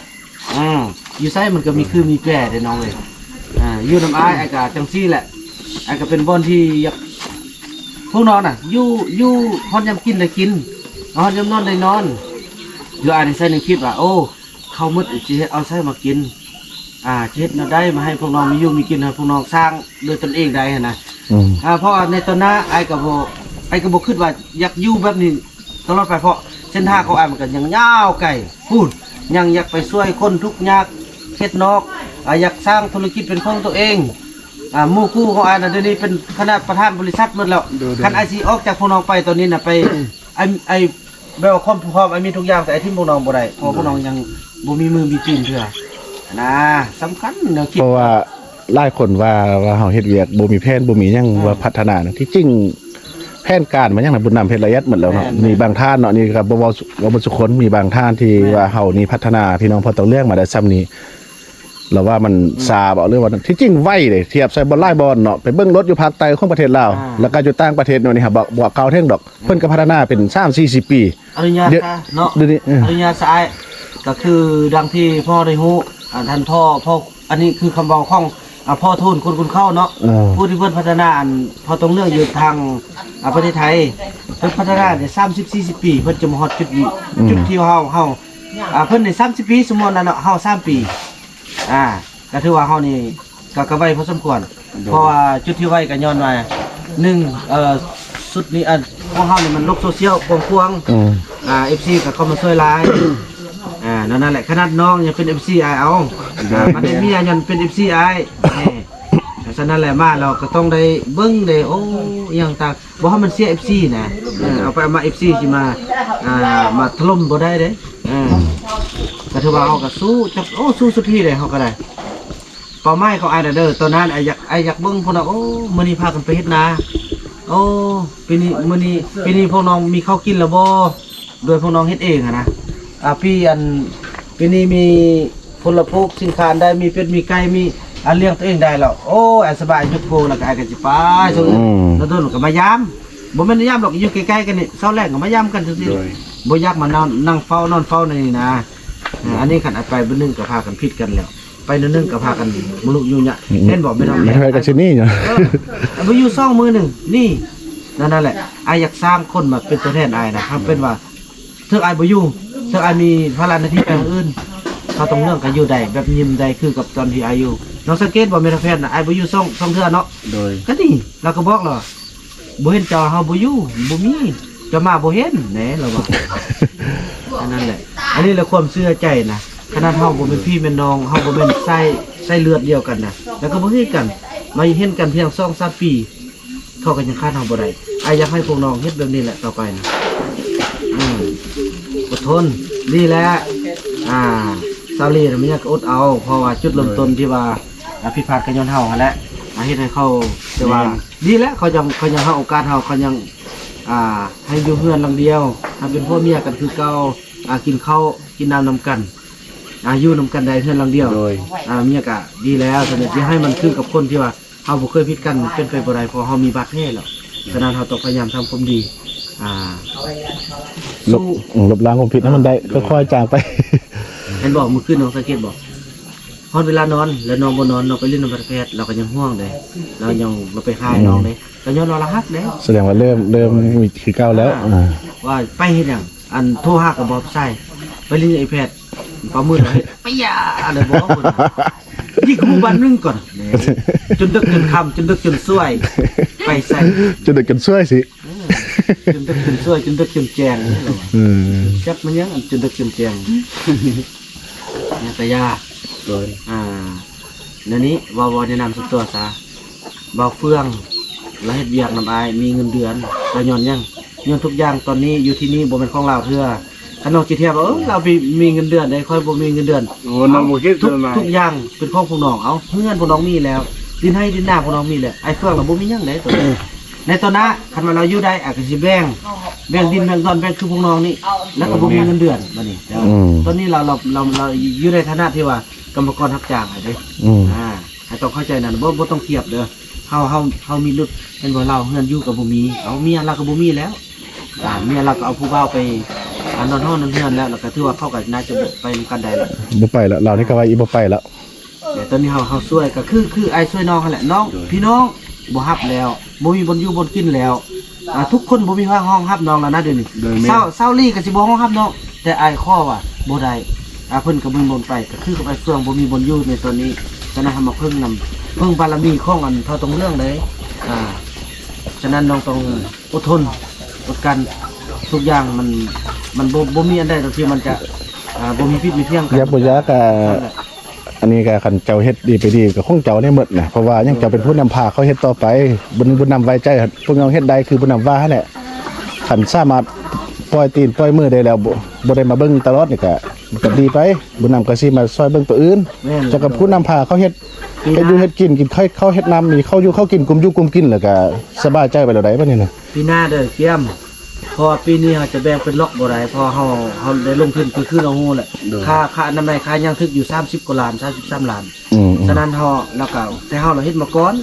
ອືມ ຢູ່ໃສມັນກໍມີຄືມີແປເດ້ນ້ອງເອີຍ. ອ່າ ຢູ່ນຳອ້າຍ ອ້າຍກໍຈັ່ງຊີ້ແຫຼະ ອ້າຍກໍເປັນບ່ອນທີ່ຢາກ ພວກນ້ອງນະ ຢູ່ ຢູ່ຮອດຍາມກິນໄດ້ກິນ ຮອດຍາມນອນໄດ້ນອນ. ຢູ່ອ້າຍນີ້ໃສ່ໃນຄລິບວ່າ ໂອ້ ເຂົ້າໝົດ ຊິເຮັດເອົາໃສມາກິນ ອ່າ ຊິເຮັດແນວໃດມາໃຫ້ພວກນ້ອງມີຢູ່ມີກິນ ໃຫ້ພວກນ້ອງສ້າງດ້ວຍຕົນເອງໄດ້ຫັ້ນນະ. ອືມ ອ່າ ເພາະວ່າໃນຕອນໜ້າອ້າຍກໍບໍ່ ອ້າຍກໍບໍ່ຄິດວ່າຢາກຢູ່ແບບນີ້ຕະຫຼອດໄປ ເພາະເສັ້ນທາງຂອງອ້າຍມັນກໍຍັງຍາວໄກພຸ້ນ ຍັງຢາກໄປຊ່ວຍຄົນທຸກຍາກເຂດນອກ ອ່າ ຢາກສ້າງທຸລະກິດເປັນຂອງຕົວເອງ. ອ່າ ໝູ່ຄູ່ຂອງອ້າຍນະ ດຽວນີ້ເປັນຄະນະປະທານບໍລິສັດໝົດແລ້ວ. ໂດຍໆ ຄັນອ້າຍຊິອອກຈາກພວກນ້ອງໄປຕອນນີ້ນະ ໄປ ອ້າຍ ອ້າຍ ແບບວ່າຄວາມພ້ອມອ້າຍມີທຸກຢ່າງ ແຕ່ອ້າຍຖິ້ມພວກນ້ອງບໍ່ໄດ້ ເພາະວ່າພວກນ້ອງຍັງບໍ່ມີມືມີຕີນເທື່ອນະ. ສຳຄັນແນວຄິດ ເພາະວ່າຫຼາຍຄົນວ່າ ວ່າເຮົາເຮັດວຽກບໍ່ມີແຜນ ບໍ່ມີຫຍັງ ອ່າ ວ່າພັດທະນານະ. ທີ່ຈິງແຜນການມັນຫຍັງນະ ບຸນນຳເຮັດລະອຽດໝົດແລ້ວເນາະ. ແມ່ນໆ ມີບາງທ່ານເນາະ ນີ້ກໍບໍ່ເວົ້າ ເວົ້າໝົດທຸກຄົນ ມີບາງທ່ານທີ່ ແມ່ນ ວ່າເຮົານີ້ພັດທະນາ ພີ່ນ້ອງພໍ່ຕອງເລື່ອງມາໄດ້ສ່ຳນີ້ ລະວ່າມັນ ອືມ ຊ້າບໍ ຫຼືວ່າ ທີ່ຈິງໄວເດ້ ທຽບໃສ່ບ່ອນຫຼາຍບ່ອນເນາະ. ໄປເບິ່ງລົດຢູ່ພາກໃຕ້ຂອງປະເທດລາວ ອ່າ ແລ້ວກໍຢູ່ຕ່າງປະເທດໂນ່ນນີ້ ເຮົາບໍ່ ບໍ່ກ້າວເຖິງດອກ ເພິ່ນກໍພັດທະນາເປັນສາມສີ່ສິບປີ. ອະນຸຍາດ ດຽວ ຊະເນາະ ດຽວນີ້ ເອີ ອະນຸຍາດຊະອ້າຍ ກໍຄືດັ່ງທີ່ພໍ່ໄດ້ຮູ້ ອາ ທ່ານພໍ່ ພໍ່ ອັນນີ້ຄືຄຳເວົ້າຂອງ ອາ ພໍ່ທູນ ຄົນຂຸນເຂົ້າເນາະ ເອີ ຜູ້ທີ່ເພິ່ນພັດທະນາ ອັນ ພໍ່ຕອງເລື່ອງຢູ່ທາງ ອາ ປະເທດໄທ ເພິ່ນພັດທະນາໄດ້ສາມສິບສີ່ສິບປີ ເພິ່ນຈະມາຮອດຈຸດນີ້ ອືມ ຈຸດທີ່ເຮົາ ເຮົາ ອາ ເພິ່ນໄດ້ສາມສິບປີ ສົມມຸດນັ້ນເນາະ ເຮົາສາມປີ ອ່າ ກໍຖືວ່າເຮົານີ້ກໍ ກໍໄວພໍສົມຄວນ ໂດຍ ເພາະວ່າຈຸດທີ່ໄວກໍຍ້ອນວ່າ ໜຶ່ງ ເອີ ຊຸດນີ້ ອັນ ພວກເຮົານີ້ມັນໂລກໂຊຊຽວກວ້າງຂວາງ ອືມ ອ່າ ເອັຟຊີກໍເຂົ້າມາຊ່ວຍຫຼາຍ ອ່າ ແນວນັ້ນແຫຼະ ຂະໜາດນ້ອງຍັງເປັນເອັຟຊີອ້າຍເອົາ ໂດຍ ອ່າ ບັດນີ້ເມຍຍັງເປັນເອັຟຊີອ້າຍ ເອີ ສະນັ້ນແຫຼະ ມາແລ້ວກໍຕ້ອງໄດ້ເບິ່ງໄດ້ ໂອ້ ອີ່ຫຍັງຕ່າງ ບໍ່ໃຫ້ມັນເສຍເອັຟຊີນະ ເອີ ເອົາໄປເອົາມາເອັຟຊີຊິມາ ອ່າ ມາຖະຫຼົ່ມບໍ່ໄດ້ເດ້ ເອີ ກໍຖືວ່າເຮົາກໍສູ້ຈັກ ໂອ້ ສູ້ສຸດທີ່ເດ້ ເຮົາກໍໄດ້ ເປົ້າໝາຍຂອງອ້າຍນະເດີ ຕອນນັ້ນອ້າຍຢາກ ອ້າຍຢາກເບິ່ງພວກນ້ອງ ໂອ້ ມື້ນີ້ພາກັນໄປເຮັດນາ ໂອ້ ປີນີ້ ມື້ນີ້ ປີນີ້ພວກນ້ອງມີເຂົ້າກິນແລ້ວບໍ່ ໂດຍພວກນ້ອງເຮັດເອງຫັ້ນນະ ອ່າ ປີ ອັນ ປີນີ້ມີ ພົນລະພູກ ສິນຄ້າໄດ້ ມີເປັດ ມີໄກ່ ມີ ອ່າ ລ້ຽງຕົວເອງໄດ້ແລ້ວ ໂອ້ຍ ສະບາຍ ຍົກໂພ ແລ້ວກໍອ້າຍກໍຊິໄປ ອືມ ດົນໆກໍມາຢາມ ບໍ່ແມ່ນຢາມດອກ ຢູ່ໃກ້ໆກັນນີ້ ເຊົ້າແລງກໍມາຢາມກັນຊື່ໆ ໂດຍ ບໍ່ຢາກມານອນ ນັ່ງເຝົ້າ ນອນເຝົ້າໃນນີ້ນະ ເອີ ອັນນີ້ຄັນໄປມື້ໜຶ່ງກໍພາກັນຜິດກັນແລ້ວ ໄປມື້ໜຶ່ງກໍພາກັນມາລຸກຍຸຍະ ອືມ ເຫັນບໍ່ແມ່ນ ແມ່ນ ກໍຊິໜີ ເອີ ໄປຢູ່ສອງມື້ໜຶ່ງ ນີ້ ນັ້ນ ນັ້ນແຫຼະ ອ້າຍຢາກສ້າງຄົນມາເປັນຕົວແທນອ້າຍນະ ຖ້າເປັນວ່າ ເຖິງອ້າຍບໍ່ຢູ່ ເຖິງອ້າຍມີພາລະໜ້າທີ່ໄປທາງອື່ນ ເຮົາຕ້ອງເລື່ອງກັນຢູ່ໄດ້ ແບບຍິ້ມໄດ້ຄືກັບຕອນທີ່ອ້າຍຢູ່ ນ້ອງສັງເກດບໍ່ ແມ່ນແພດນະ ອ້າຍບໍ່ຢູ່ສອງ ສອງເທື່ອເນາະ ໂດຍ ກໍນີ້ ລາວກໍບອກແລ້ວວ່າ ບໍ່ເຫັນເຈົ້າເຮົາບໍ່ຢູ່ ບໍ່ມີ ເຈົ້າມາບໍ່ເຫັນແນ່ ລາວວ່າ ອັນນັ້ນແຫຼະ ອັນນີ້ແຫຼະຄວາມເຊື່ອໃຈນະ ຂະໜາດເຮົາບໍ່ແມ່ນພີ່ແມ່ນນ້ອງ ເຮົາບໍ່ແມ່ນສາຍ ສາຍເລືອດດຽວກັນນະ ແລ້ວກໍບໍ່ເຮັດກັນ ມາເຫັນກັນພຽງສອງສາມປີ ເຂົາກໍຍັງຂາດເຮົາບໍ່ໄດ້ ອ້າຍຢາກໃຫ້ພວກນ້ອງເຮັດແບບນີ້ແຫຼະຕໍ່ໄປນະ ອືມ ອົດທົນ ດີແລ້ວ ອ່າ ຊາວລີນະ ມັນຍັງກໍອົດເອົາ ເພາະວ່າຈຸດເລີ່ມຕົ້ນທີ່ວ່າ ອ່າ ຜິດພາດກໍຍ້ອນເຮົາຫັ້ນແຫຼະ ອ່າ ເຮັດໃຫ້ເຂົາ ແຕ່ວ່າ ແມ່ນ ດີແລ້ວ ເຂົາຍັງ ເຂົາຍັງໃຫ້ໂອກາດເຮົາ ເຂົາຍັງ ອ່າ ໃຫ້ຢູ່ເຮືອນຫຼັງດຽວ ໃຫ້ເປັນຜົວເມຍກັນຄືເກົ່າ ອ່າ ກິນເຂົ້າກິນນ້ຳນຳກັນ ອ່າ ຢູ່ນຳກັນໄດ້ເຮືອນຫຼັງດຽວ ໂດຍ ອ່າ ເມຍກໍດີແລ້ວ ສະນັ້ນ ຢ່າໃຫ້ມັນຄືກັບຄົນທີ່ວ່າ ເຮົາບໍ່ເຄີຍຜິດກັນ ມັນເປັນໄປບໍ່ໄດ້ ເພາະເຮົາມີບາດແຜແລ້ວ ສະນັ້ນ ເຮົາຕ້ອງພະຍາຍາມທຳຄວາມດີ ອ່າ ລົບ ລົບລ້າງຄວາມຜິດໃຫ້ມັນໄດ້ ເອີ ຄ່ອຍໆຈາງໄປ ເຫັນບໍ່ ມື້ຄືນນ້ອງສັງເກດບໍ່ ຮອດເວລານອນ ແລ້ວນ້ອງບໍ່ນອນ ນ້ອງໄປຫຼິ້ນນຳພັດແພດ ລາວກໍຍັງຫ່ວງເດ້ ລາວຍັງ ລາວໄປຫາ ອືມ ນ້ອງເດ້ ກໍຍ້ອນວ່າລາວຮັກເດ້ ສະແດງວ່າເລີ່ມ ເລີ່ມຄືເກົ່າແລ້ວ ອ່າ ອ່າ ວ່າໄປເຮັດຫຍັງ ອັນໂທຫາກໍບໍ່ຮັບສາຍ ໄປຫຼິ້ນໄອແພດ ປາມືດເຮັດປະຫຍາ ອັນນັ້ນບໍ່ເພິ່ນ ຍິງຫູບາດໜຶ່ງກ່ອນ ຈົນເດິກຈົນຄ່ຳ ຈົນເດິກຈົນສວຍ ໄປໃສ ຈົນເດິກຈົນສວຍຊິ ເອີ ຈົນເດິກຈົນສວຍ ຈົນເດິກຈົນແຈ້ງ ເອີ ຈັກແມ່ນຫຍັງ ອັນຈົນເດິກຈົນແຈ້ງ ຫຍັງກະຢ່າ ໂດຍ ອ່າ ແນວນີ້ ເວົ້າ ເວົ້າໃນນາມສ່ວນຕົວຊະ ບ່າວເຟືອງ ລາວເຮັດວຽກນຳອ້າຍ ມີເງິນເດືອນ ລາວຍ້ອນຫຍັງ? ຍ້ອນທຸກຢ່າງຕອນນີ້ຢູ່ທີ່ນີ້ບໍ່ແມ່ນຂອງລາວເທື່ອ. ຄັນນ້ອງຊິທຽບວ່າ ເອີ ລາວມີເງິນເດືອນເດ້ ຂ້ອຍບໍ່ມີເງິນເດືອນ. ໂອ້ ນ້ອງບໍ່ຄິດ ເອົາ ທຸກ ທຸກຢ່າງເປັນຂອງພວກນ້ອງ. ເອົາ ເຮືອນພວກນ້ອງມີແລ້ວ ດິນໄຮ່ດິນນາພວກນ້ອງມີແລ້ວ. ອ້າຍເຟືອງລາວບໍ່ມີຫຍັງເດ້ ຕອນນີ້. ໃນຕອນໜ້າ ຄັນວ່າລາວຢູ່ໄດ້ ອ້າຍກໍຊິແບ່ງ ແບ່ງດິນແບ່ງດອນ ແບ່ງຄືພວກນ້ອງນີ້ ແລ້ວກໍບໍ່ມີເງິນເດືອນບັດນີ້. ອືມ ຕອນນີ້ລາວ ລາວ ລາວ ລາວຢູ່ໃນຖານະທີ່ວ່າກຳມະກອນຮັບຈ້າງຫັ້ນເດ້. ອືມ ອ່າ ໃຫ້ຕ້ອງເຂົ້າໃຈນັ້ນ ບໍ່ ບໍ່ຕ້ອງທຽບເດີ. ເຮົາ ເຮົາ ເຮົາມີລຸດ ເຫັນບໍ່ ລາວເຮືອນຢູ່ກໍບໍ່ມີ ເອົາ ເມຍລາວກໍບໍ່ມີແລ້ວ. ອ່າ ເມຍລາວກໍເອົາຜູ້ບ່າວໄປ ອ່າ ນອນຫ້ອງນອນເຮືອນແລ້ວ ແລ້ວກໍຖືວ່າເຂົາກໍໜ້າຈະບໍ່ໄປນຳກັນໄດ້ແລ້ວ ບໍ່ໄປແລ້ວ ລາວນີ້ກໍວ່າອີກບໍ່ໄປແລ້ວ. ແຕ່ຕອນນີ້ເຮົາ ເຮົາຊ່ວຍກໍຄື ຄືອ້າຍຊ່ວຍນ້ອງຫັ້ນແຫຼະ ນ້ອງ ໂດຍ ພີ່ນ້ອງບໍ່ຮັບແລ້ວ ບໍ່ມີບ່ອນຢູ່ບ່ອນກິນແລ້ວ ອ່າ ທຸກຄົນບໍ່ມີໃຜຮອງຮັບນ້ອງແລ້ວນະ ດຽວນີ້ ໂດຍ ແມ່ນ ຊາວ ຊາວລີກໍຊິບໍ່ຮອງຮັບນ້ອງ ແຕ່ອ້າຍຂໍວ່າບໍ່ໄດ້ ອ່າ ເພິ່ນກໍບໍ່ມີບ່ອນໄປ ກໍຄືກັບອ້າຍເຟືອງບໍ່ມີບ່ອນຢູ່ໃນຕອນນີ້. ສະນັ້ນເຮົາມາເພິ່ງນຳ ເພິ່ງບາລະມີຂອງອັນທ້າວຕົງເລື່ອງເດ້ ອ່າ ສະນັ້ນນ້ອງຕ້ອງ ອົດທົນ ອົດກັ້ນ ທຸກຢ່າງມັນ ມັນບໍ່ ບໍ່ມີອັນໃດດອກທີ່ມັນຈະ ອ່າ ບໍ່ມີຜິດມີພຽງກັນ ຢາກບໍ່ຢາກ ອ່າ ນັ້ນແຫຼະ ອັນນີ້ກໍຄັນເຈົ້າເຮັດດີໄປດີກໍຂອງເຈົ້ານີ້ໝົດນະ ເພາະວ່າຍັງເຈົ້າເປັນຜູ້ນຳພາເຂົາເຮັດຕໍ່ໄປ ບຸນ ບຸນນຳໄວ້ໃຈ ພວກນ້ອງເຮັດໄດ້ຄືບຸນນຳວ່າຫັ້ນແຫຼະ ຄັນສາມາດປ່ອຍຕີນປ່ອຍມືໄດ້ແລ້ວ ບໍ່ ບໍ່ໄດ້ມາເບິ່ງຕະຫຼອດນີ້ກໍ ກໍດີໄປ ບຸນນຳກໍຊິມາຊ່ອຍເບິ່ງໂຕອື່ນ ແມ່ນ ເຈົ້າກໍຜູ້ນຳພາເຂົາເຮັດ ເຮັດຢູ່ເຮັດກິນ ກິນເຂົ້າເຮັດນ້ຳ ມີເຂົ້າຢູ່ເຂົ້າກິນ ກຸມຢູ່ກຸມກິນ ແລ້ວກໍສະບາຍໃຈໄປແລ້ວໃດ໋ ບັດນີ້ນະ. ປີໜ້າເດີກຽມ ເພາະວ່າປີນີ້ເຮົາຈະແບ່ງເປັນລັອກບໍ່ໄດ້ ເພາະເຮົາ ເຮົາໄດ້ລົງທຶນຄື ຄືນ້ອງຮູ້ແຫຼະ ໂດຍ ຄ່າ ຄ່າອະນາໄມ ຄ່າຫຍັງຖືກຢູ່ສາມສິບກວ່າລ້ານ ສາມສິບສາມລ້ານ ອືມໆ ສະນັ້ນເຮົາ ແລ້ວກໍ ແຕ່ເຮົາລະເຮັດມາກ່ອນ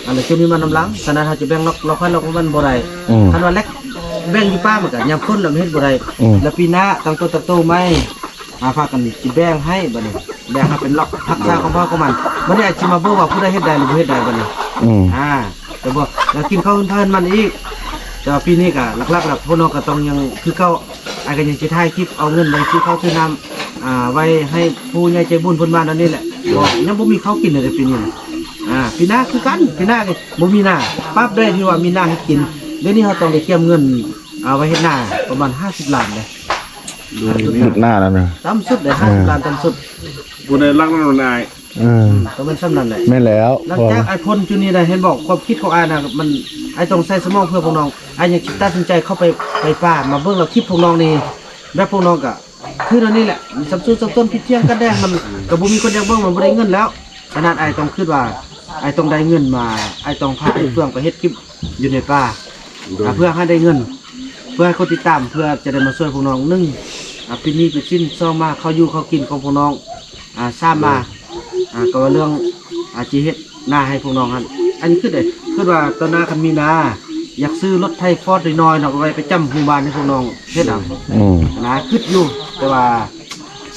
ອັນນີ້ຈຸດນີ້ມານຳຫຼັງ ສະນັ້ນເຮົາຈະແບ່ງລັອກ ລັອກໃຜລັອກມັນບໍ່ໄດ້ ອືມ ຄັນວ່າແລກແບ່ງຢູ່ປ່າມັນກໍຍາມຝົນລະມັນເຮັດບໍ່ໄດ້ ອືມ ແລ້ວປີໜ້າຕັ້ງຕົ້ນຕັ້ງໂຕໃໝ່ ອ່າ ພາກັນຊິແບ່ງໃຫ້ບັດນີ້ ແບ່ງໃຫ້ເປັນລັອກ ຮັກສາຂອງໃຜຂອງມັນ ບັດນີ້ອາດຊິມາເບິ່ງວ່າຜູ້ໃດເຮັດໄດ້ ຫຼື ບໍ່ເຮັດໄດ້ບັດນີ້ ອືມ ອ່າ ແຕ່ບໍ່ ແລ້ວກິນເຂົ້າເຮືອນໃຜເຮືອນມັນອີກ ແຕ່ວ່າປີນີ້ກໍຫຼັກໆແລ້ວ ພວກນ້ອງກໍຕ້ອງຍັງຄືເກົ່າ ອ້າຍກໍຍັງຊິຖ່າຍຄລິບເອົາເງິນໄປຊື້ເຂົ້າຊື້ນ້ຳ ອ່າ ໄວ້ໃຫ້ຜູ້ໃຫຍ່ໃຈບຸນເພິ່ນມາແນວນີ້ແຫຼະ ບໍ່ ຍັງບໍ່ມີເຂົ້າກິນເລີຍປີນີ້ນະ ອ່າ ປີໜ້າຄືກັນ ປີໜ້າກໍບໍ່ມີນາ ປັບໄດ້ທີ່ວ່າມີນາເຮັດກິນ ດຽວນີ້ເຮົາຕ້ອງໄດ້ກຽມເງິນ ອ່າ ໄວ້ເຮັດນາປະມານຫ້າສິບລ້ານເດ້ ໂດຍ ເຮັດນາແລ້ວນະ ຕ່ຳສຸດເດ້ ເອີ ຫ້າສິບລ້ານຕ່ຳສຸດ ບໍ່ໄດ້ຫຼັກນັ້ນນາຍ ເອີ ອືມ ຕ້ອງແມ່ນສ່ຳນັ້ນແຫຼະ ແມ່ນແລ້ວ ຫຼັງຈາກອ້າຍພົ້ນຈຸດນີ້ໄດ້ ເຫັນບໍ່ ຄວາມຄິດຂອງອ້າຍນະ ມັນ ອ້າຍຕ້ອງໃຊ້ສະໝອງເພື່ອພວກນ້ອງ ອ້າຍຍັງຊິຕັດສິນໃຈເຂົ້າໄປ ໄປປ່າ ມາເບິ່ງແລ້ວຄລິບພວກນ້ອງນີ້ ແບບພວກນ້ອງກະຄືແນວນີ້ແຫຼະ ມັນສັບສົນສັບສົນຜິດຖຽງກັນແດ່ ມັນກະບໍ່ມີຄົນຢາກເບິ່ງ ມັນບໍ່ໄດ້ເງິນແລ້ວ ຂະໜາດອ້າຍຕ້ອງຄິດວ່າ ອ້າຍຕ້ອງໄດ້ເງິນມາ ອ້າຍຕ້ອງພາອ້າຍເຟືອງໄປເຮັດຄລິບຢູ່ໃນປ່າ ໂດຍ ອ່າ ເພື່ອໃຫ້ໄດ້ເງິນ ເພື່ອໃຫ້ຄົນຕິດຕາມ ເພື່ອຈະໄດ້ມາຊ່ວຍພວກນ້ອງ ໜຶ່ງ ອ່າ ເປັນໜີ້ເປັນສິນ ສອງ ມາເຂົ້າຢູ່ເຂົ້າກິນຂອງພວກນ້ອງ ອ່າ ສາມ ມາ ອ່າ ກໍວ່າເລື່ອງ ອ່າ ຊິເຮັດນາໃຫ້ພວກນ້ອງຫັ້ນ ອັນນີ້ຄິດເດ້ ຄິດວ່າຕອນໜ້າຄັນມີນາ ຢາກຊື້ລົດໄຖຟອດນ້ອຍໆເນາະ ໄວ້ປະຈຳໝູ່ບ້ານໃຫ້ພວກນ້ອງເຮັດເອົາ ອືມ ນາ ຄິດຢູ່ ແຕ່ວ່າ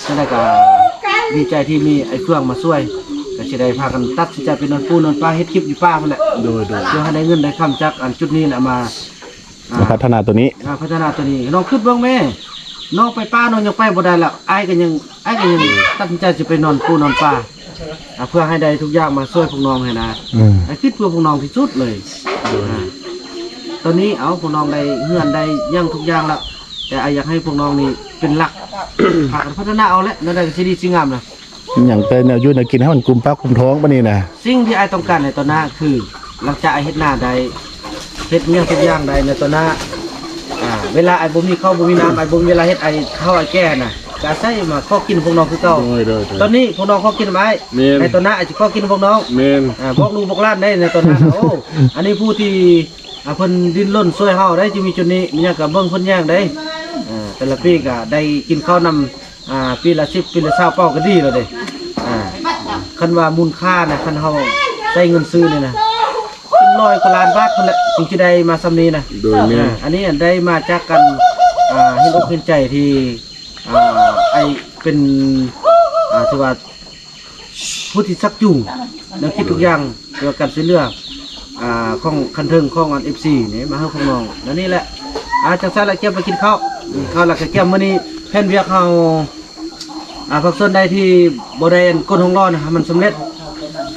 ຈັ່ງໃດກໍດີໃຈທີ່ມີໄອ້ເຟືອງມາຊ່ວຍ ກໍຊິໄດ້ພາກັນຕັດສິນໃຈໄປນອນປູນອນປາ ເຮັດຄລິບຢູ່ປ່າພຸ້ນແຫຼະ ໂດຍໆ ເພື່ອໃຫ້ໄດ້ເງິນໄດ້ຄຳຈາກອັນຈຸດນີ້ແຫຼະ ມາ ອ່າ ມາພັດທະນາໂຕນີ້ ອ່າ ພັດທະນາໂຕນີ້ ນ້ອງຄິດເບິ່ງແມ້ ນ້ອງໄປປ່ານ້ອງຍັງໄປບໍ່ໄດ້ແລ້ວ ອ້າຍກໍຍັງ ອ້າຍກໍຍັງຕັດສິນໃຈຊິໄປນອນປູນອນປາ ອ່າ ເພື່ອໃຫ້ໄດ້ທຸກຢ່າງມາຊ່ວຍພວກນ້ອງຫັ້ນນະ ອືມ ອ້າຍຄິດເພື່ອພວກນ້ອງທີ່ສຸດເລີຍ ໂດຍ ອ່າ ຕອນນີ້ ເອົາ ພວກນ້ອງໄດ້ເຮືອນໄດ້ຫຍັງທຸກຢ່າງແລ້ວ ແຕ່ອ້າຍຢາກໃຫ້ພວກນ້ອງນີ້ເປັນຫຼັກ ພາກັນພັດທະນາເອົາແຫຼະ ແນວໃດກໍຊິດີຊິງາມນະ ຫຍັງແຕ່ແນວຢູ່ແນວກິນໃຫ້ມັນກຸມປາກກຸມທ້ອງບັດນີ້ນະ ສິ່ງທີ່ອ້າຍຕ້ອງການໃນຕອນໜ້າຄື ຫຼັງຈາກອ້າຍເຮັດນາໄດ້ ເຮັດຫຍັງທຸກຢ່າງໄດ້ໃນຕອນໜ້າ ອ່າ ເວລາອ້າຍບໍ່ມີເຂົ້າບໍ່ມີນ້ຳ ອ້າຍບໍ່ມີເວລາເຮັດ ອ້າຍເຖົ້າອ້າຍແກ່ນະ ກໍອາໄສມາຂໍກິນພວກນ້ອງຄືເກົ່າ ໂດຍໆໆ ຕອນນີ້ພວກນ້ອງຂໍກິນນຳອ້າຍ ແມ່ນ ໃນຕອນໜ້າອ້າຍຊິຂໍກິນພວກນ້ອງ ແມ່ນ ອ່າ ບອກລູກບອກຫຼານໄດ້ໃນຕອນໜ້າ ໂອ້ ອັນນີ້ຜູ້ທີ່ ອ່າ ເພິ່ນດີ້ນລົນຊ່ວຍເຮົາໄດ້ ຈະມີຈຸດນີ້ ມີຫຍັງກໍເບິ່ງເພິ່ນແຍງໄດ້ ອ່າ ແຕ່ລະປີກໍໄດ້ກິນເຂົ້ານຳ ອ່າ ປີລະສິບ ປີລະຊາວເປົາກໍດີແລ້ວເດ້ ອ່າ ຄັນວ່າມູນຄ່ານະ ຄັນເຮົາໃຊ້ເງິນຊື້ນີ້ນະ ເປັນຮ້ອຍກວ່າລ້ານບາດພຸ້ນແຫຼະ ຈຶ່ງຊິໄດ້ມາສ່ຳນີ້ນະ ໂດຍແມ່ນ ອ່າ ອັນນີ້ໄດ້ມາຈາກການ ອ່າ ເຫັນອົກເຫັນໃຈທີ່ ອ່າ ອ້າຍເປັນ ອ່າ ຖືວ່າ ຜູ້ທີ່ຊັກຈູງແນວຄິດທຸກຢ່າງ ກ່ຽວກັບການຊ່ວຍເຫຼືອ ອ່າ ຂອງຂັ້ນເທິງຂອງອັນ ເອັຟຊີ ນີ້ມາໃຫ້ພວກນ້ອງ ແນວນີ້ແຫຼະ ອ່າ ຈັ່ງຊັ້ນລະກຽມໄປກິນເຂົ້າ ກິນເຂົ້າລະກະກຽມ ມື້ນີ້ແຜນວຽກເຮົາ ອ່າ ພາກສ່ວນໃດທີ່ບໍ່ໄດ້ອັນກົ້ນຫ້ອງຫຼໍ່ນະ ໃຫ້ມັນສຳເລັດ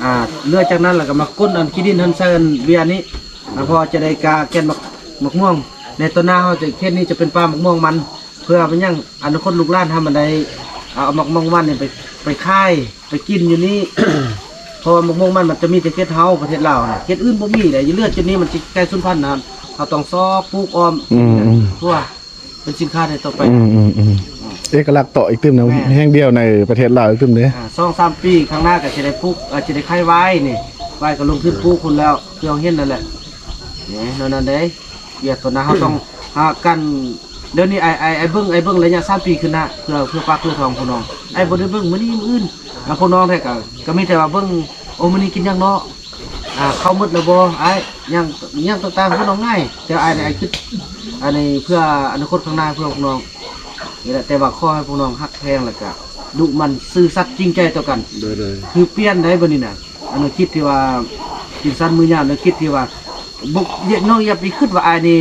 ອ່າ ເຫຼືອຈາກນັ້ນລະກະມາກົ້ນອັນຂີ້ດິນຫັ້ນໃສ່ອັນເວຍນີ້ ອ່າ ເພາະວ່າຈະໄດ້ກາແກ່ນໝາກ ໝາກມ່ວງ ໃນຕອນໜ້າເຮົາຈະ ເຂດນີ້ຈະເປັນປ່າໝາກມ່ວງມັນ ເພື່ອເປັນຫຍັງ ອະນາຄົດລູກຫຼານເຮົາມັນໄດ້ ເອົາໝາກມ່ວງມັນນີ້ໄປ ໄປຂາຍ ໄປກິນຢູ່ນີ້ ເພາະວ່າໝາກມ່ວງມັນ ມັນຈະມີແຕ່ເຂດເຮົາ ປະເທດລາວນະ ເຂດອື່ນບໍ່ມີເດ້ ຢູ່ເຫຼືອຈຸດນີ້ມັນຊິໃກ້ສູນພັນນະ ເຮົາຕ້ອງຊອກປູກອ້ອມ ອືມໆ ທົ່ວ ເປັນສິນຄ້າໃນຕໍ່ໄປ ອືມໆໆ ເອກະລັກເຕາະອີກຕື່ມນະ ແມ່ນ ແຫ່ງດຽວໃນປະເທດລາວອີກຕື່ມເດ້ ອ່າ ສອງສາມປີຂ້າງໜ້າກໍຊິໄດ້ປູກ ເອີ ຊິໄດ້ຂາຍຫວາຍນີ້ ຫວາຍກໍລົງທຶນປູກພຸ້ນແລ້ວ ຄືເຮົາເຫັນນັ້ນແຫຼະ ນີ້ ແນວນັ້ນເດ້ ວຽກຕົວໜ້າເຮົາຕ້ອງຫາກັນ ດຽວນີ້ອ້າຍ ອ້າຍ ອ້າຍເບິ່ງ ອ້າຍເບິ່ງໄລຍະສາມປີຂ້າງໜ້າ ເພື່ອ ເພື່ອປາກເພື່ອທ້ອງພວກນ້ອງ ອ້າຍບໍ່ໄດ້ເບິ່ງມື້ນີ້ມື້ອື່ນ ແລ້ວພວກນ້ອງແທ້ກໍ ກໍມີແຕ່ວ່າເບິ່ງ ໂອ້ ມື້ນີ້ກິນຫຍັງເນາະ ອ່າ ເຂົ້າໝົດແລ້ວບໍ່ອ້າຍ? ຍັງ ຍັງຕ່າງໆ ພວກນ້ອງງ່າຍ ແຕ່ອ້າຍນີ້ ອ້າຍຄິດ ອັນນີ້ເພື່ອອະນາຄົດຂ້າງໜ້າ ເພື່ອພວກນ້ອງນີ້ແຫຼະ. ແຕ່ວ່າຂໍໃຫ້ພວກນ້ອງຮັກແພງ ແລ້ວກະດຸໝັ່ນ ຊື່ສັດຈິງໃຈຕໍ່ກັນ. ໂດຍ ໂດຍ ຄືປ່ຽນໄດ້ບັດນີ້ນະ. ອັນແນວຄິດທີ່ວ່າກິນຊັ້ນມື້ຍາມ ແນວຄິດທີ່ວ່າ ບໍ່ ນ້ອງຢ່າໄປຄິດວ່າອ້າຍນີ້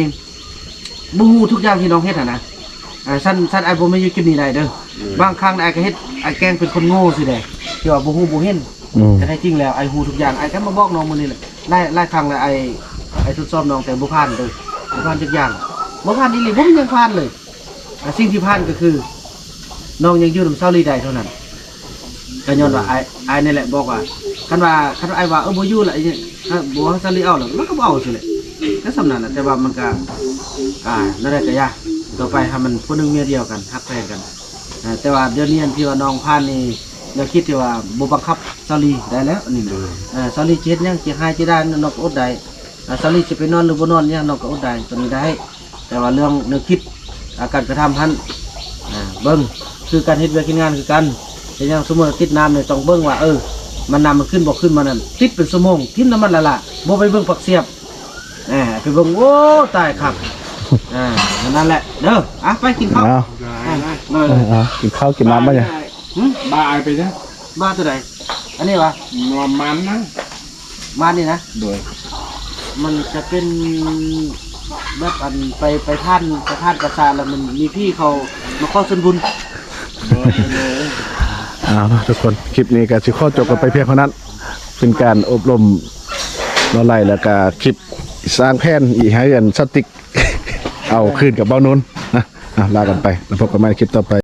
ບໍ່ຮູ້ທຸກຢ່າງທີ່ນ້ອງເຮັດຫັ້ນນະ. ອ່າ ຊັ້ນ ຊັ້ນອ້າຍບໍ່ມາຢູ່ຈຸດນີ້ໄດ້ເດີ. ອືມ ບາງຄັ້ງອ້າຍກໍເຮັດ ອ້າຍແກ້ງເປັນຄົນໂງ່ຊື່ເດ ທີ່ວ່າບໍ່ຮູ້ບໍ່ເຫັນ. ອືມ ແຕ່ແທ້ຈິງແລ້ວອ້າຍຮູ້ທຸກຢ່າງ. ອ້າຍກໍມາບອກນ້ອງມື້ນີ້ແຫຼະ. ຫຼາຍ ຫຼາຍຄັ້ງແລ້ວ ອ້າຍ ອ້າຍທົດສອບນ້ອງ ແຕ່ບໍ່ຜ່ານເດີ ບໍ່ຜ່ານຈັກຢ່າງ. ບໍ່ຜ່ານອີ່ຫຼີ ບໍ່ມີຫຍັງຜ່ານເລີຍ. ອ່າ ສິ່ງທີ່ຜ່ານກໍຄື ນ້ອງຍັງຢູ່ນຳສາວລີໄດ້ເທົ່ານັ້ນ. ກໍຍ້ອນວ່າ ອືມ ອ້າຍ ອ້າຍນີ້ແຫຼະບອກວ່າ ຄັນວ່າ ຄັນວ່າອ້າຍວ່າ ເອີ ບໍ່ຢູ່ລະ ບໍ່ໃຫ້ສາວລີເອົາລະ ມັນກໍບໍ່ເອົາຊີ້ແຫຼະ. ກໍສ່ຳນັ້ນແຫຼະ. ແຕ່ວ່າມັນກໍ ອ່າ ແນວໃດກໍຢ່າ ຕໍ່ໄປໃຫ້ມັນຜູ້ໜຶ່ງເມຍດຽວກັນ ຮັກແພງກັນ. ອ່າ ແຕ່ວ່າດຽວນີ້ອັນທີ່ວ່ານ້ອງຜ່ານນີ້ ແນວຄິດທີ່ວ່າບໍ່ບັງຄັບສາວລີໄດ້ແລ້ວ ອັນນີ້ນະ. ໂດຍ ເອີ ສາວລີຊິເຮັດຫຍັງ ຊິຮ້າຍຊິດ່າ ນ້ອງກໍອົດໄດ້. ອ່າ ສາວລີຊິໄປນອນ ຫຼື ບໍ່ນອນຫຍັງ ນ້ອງກໍອົດໄດ້ ຕົວນີ້ໄດ້. ແຕ່ວ່າເລື່ອງແນວຄິດ ອາ ການກະທຳຫັ້ນ ອ່າ ເບິ່ງ ຄືການເຮັດວຽກເຮັດງານຄືກັນ. ເຮັດຫຍັງ ສົມມຸດວ່າຕິດນ້ຳນີ້ ຕ້ອງເບິ່ງວ່າ ເອີ ມັນ ນ້ຳມັນຂຶ້ນບໍ່ຂຶ້ນ ມັນນັ້ນ ຕິດເປັນຊົ່ວໂມງ ຖິ້ມນ້ຳມັນລະລະ ບໍ່ໄປເບິ່ງປາກສຽບ. ອ່າ ໄປເບິ່ງ ໂອ້ ຕາຍຄັກ. ອ່າ ນັ້ນແຫຼະເດີ. ອ່ະ ໄປກິນເຂົ້າ. ເອົາ ອ່າ ເອີ ເອີ ເອົາ ກິນເຂົ້າກິນນ້ຳມາຫຍັງ? ຫຶ? ບ້າອ້າຍໄປຫຍັງ? ບ້າຕົວໃດ? ອັນນີ້ຫວາ? ມັນນະ ບ້ານນີ້ນະ. ໂດຍ ມັນຈະເປັນແບບອັນໄປ ໄປຜ່ານ ໄປຜ່ານປາສາດ ແລ້ວມັນມີຜີເຂົາມາຂໍສ່ວນບຸນ. ໂດຍ ໂດຍ ເອົາເນາະທຸກຄົນ ຄລິບນີ້ກໍຊິຂໍຈົບກັນໄປພຽງເທົ່ານັ້ນ. ເປັນການອົບຮົມຫຼໍ່ໄຫຼ ແລ້ວກໍຄລິບສ້າງແຜນອີກໃຫ້ອັນສະຕິກ ເອົາຄືນກັບເບົານູນນະ. ອ່ະ ລາກັນໄປ ແລ້ວພົບກັນໃໝ່ໃນຄລິບຕໍ່ໄປ.